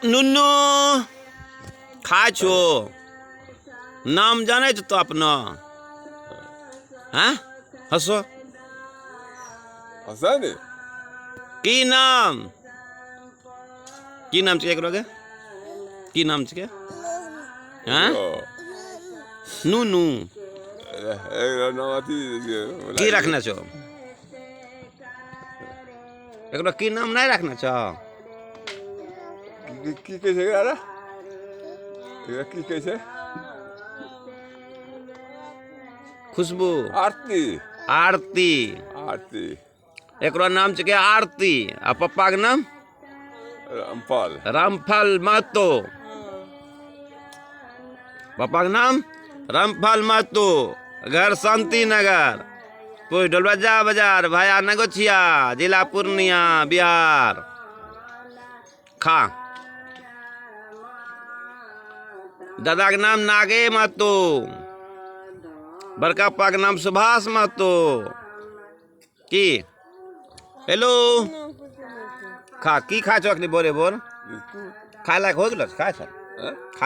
नुनू खाय छो? नाम जानै छो तो अपना? हाँ, हंसो। हंसा ने। की नाम, की नाम छिकै एकरो गे? की नाम छिकै? हाँ, नूनू। एकरा नाम अथी। की रखने छो एकरो? की नाम नहीं रखने छो? की की कहै छै एकरा रे? एकरा की कहै छै? खुशबू। आरती। आरती। आरती। एकरो नाम छिकै आरती आ पप्पा के नाम? रामपाल। रामफल महतो। पप्पा के नाम रामफल महतो, घर शांति नगर, पोस्ट ढोलबजा बाजार, भाया नगोछिया, जिला पूर्णिया, बिहार। खा। दादा के नाम नागे महतो, बड़का पप्पा के नाम सुभाष महतो। की हेलो, खा। की खाय छौ अखनी भोरे भोर? बिस्कुट। खाय लायक हो गेलो? खाय छौ? हैं? खा।